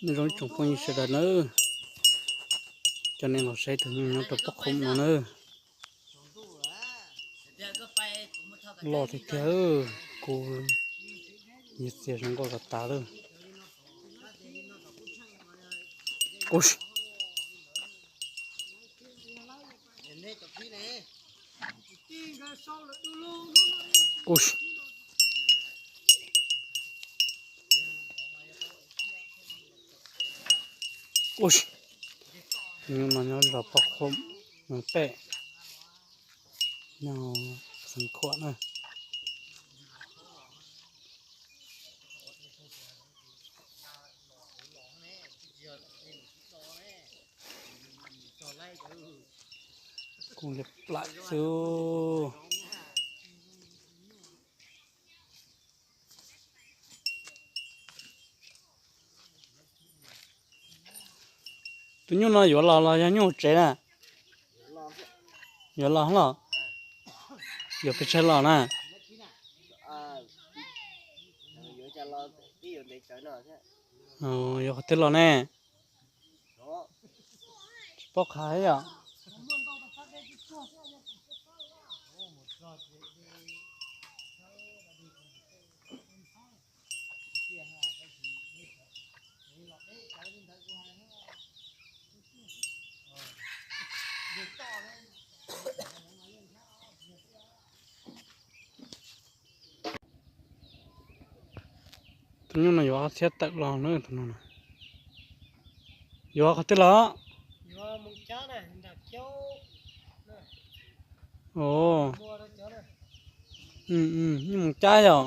Nyob zoo ib tsoom phooj ywg sawv daws nawb, cov neeg los saib tus nyuj nyob rau Paj Khoom no nawb. Loj tiag tiag, kuv nyiam txias zoo nkauj tas tas lawm. Ub, ub, ub, nyuj no nyob zos Paj Khoom, Moos Pej, nyob Xeev Khuam na. Kuj liam plaim xwb. Tus nyuj no yuav los los yog nyuj tsev na? Yuav los los? Yuav pes tsawg los na? Yuav qhov twg los ne? Tsis paub qhov yom. Tus nyuj no yuav ob txhiab tawm los na, tus no na. Yuav qhov twg los? Ov, nyuj Moos Cab yom.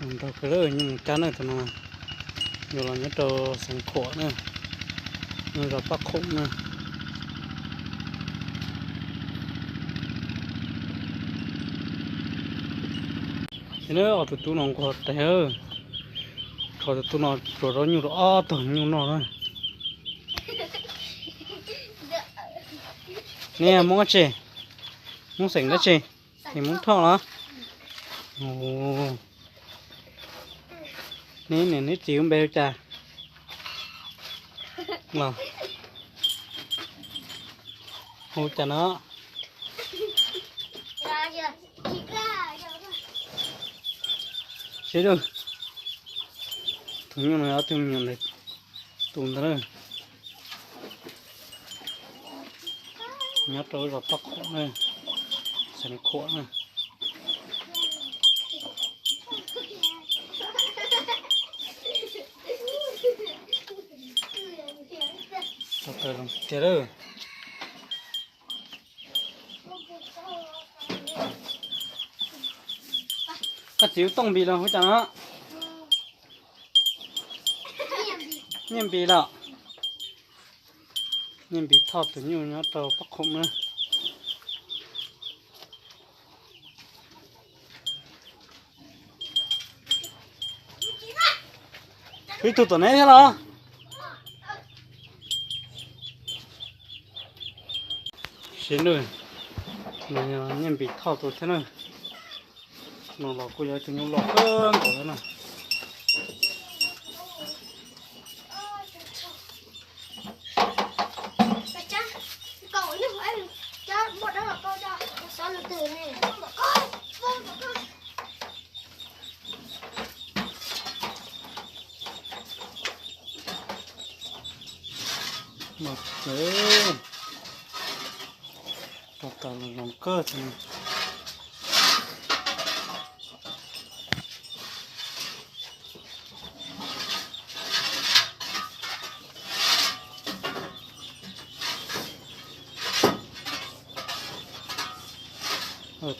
Nrog kawg lawm, nyuj Moos Cab na tus no, yuav los nyob rau Xeev Khuam na, nyob zos Paj Khoom na. Ces na ob tug tub no nquag tes, kho tus tub no tsuas rau nyuj rau ob tog nyuj noj na. Neb Hmoob dab tsi? Hmoob xeem dab tsi? Neb Hmoob Thoj los? Neb niam neb txiv lub npe hu cas? Los, hu cas no? Seb, tus nyuj no ob tug me nyuam ntawd tus ntawd na. Nyob rau zos Paj Khoom na, Xeev Khuam na. Tau tawm zoo tiag lawm. Koj txiv hu Tooj Npis los hu cas no? Nyiaj Npis los? Nyiaj Npis Thoj tus nyuj nyob rau Paj Khoom na. Ib tug tom neb thiab los? Seb na, no yog Nyiaj Npis Thoj tus thiab na. No los kuj yog ib tug nyuj loj kawg nkaus thiab na. Los tsev, tau tas los zoo kawg thiab.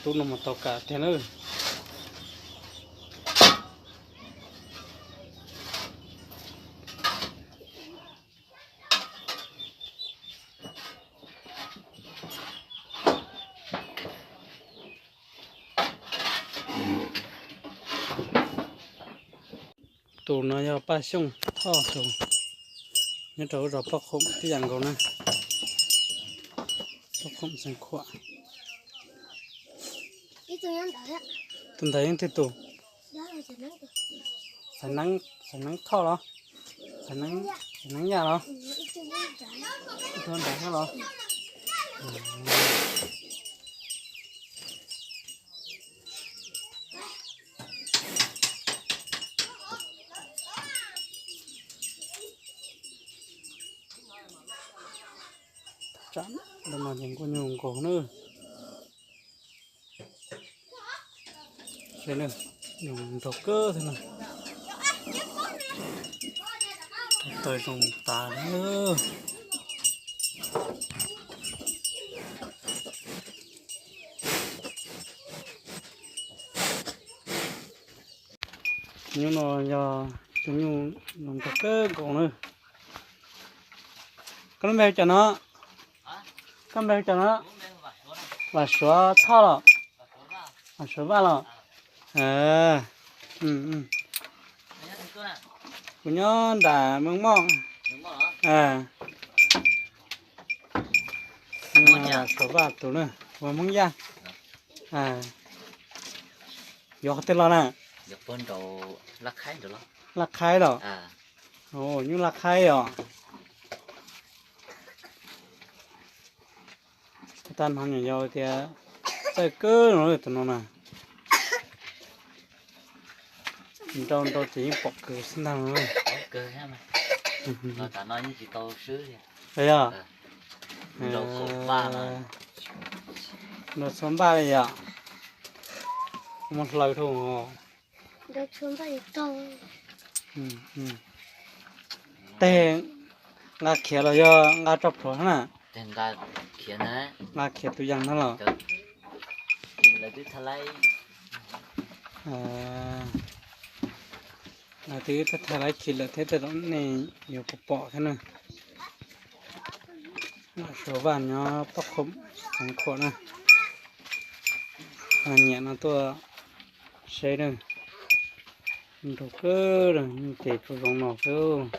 Tub no mas tau kam tiag na. Tus no yog Paj Xyooj Thoj tus, nyob rau zos Paj Khoom tib yam nkaus na. Tub khoom xeev khuam. Tus ntawd yeej twg tus? Xaiv Neeb, Xaiv Neeb Thoj los? Xaiv Neeb, Xaiv Neeb Yaj los? Ib tug nrad thiab los? Tsam no ces nkauj nyuj nkaus na. Nyoos nraug kawg thiab na. Taws zoo tas na. Nyuj no yog tus nyuj zoo nraug kawg nkaus na. Koj lub npe hu cas no? Koj npe hu cas no? Vam Suav Thoj los? Vam Suav Vaj los? Kuv nyob nram Meej Moj. Vam Suav Vaj tus na, ua Hmoob Yaj. Yuav qhov twg los na? Laj Khaib los? Nyuj Laj Khaib os. Tag no nyuam yaus tias txawj kawg no tus no na. Nrau nrau ces yeej pom kws xwb ntag. Yog, nrau txhua npaj li yom. Muab hlawv dhau. Teg nqa khiav los yog nqa tso plhuav na? Nqa khiav tus yas no los? Lawv twb tha laib khi lawm thiab, tej zaum nej yuav pom pom thiab na. Vam Suav Vaj nyob Paj Khoom Xeev Khuam na. Nyiam no tuaj seb na. Nraug kawg, ces tsuas zoo no xwb.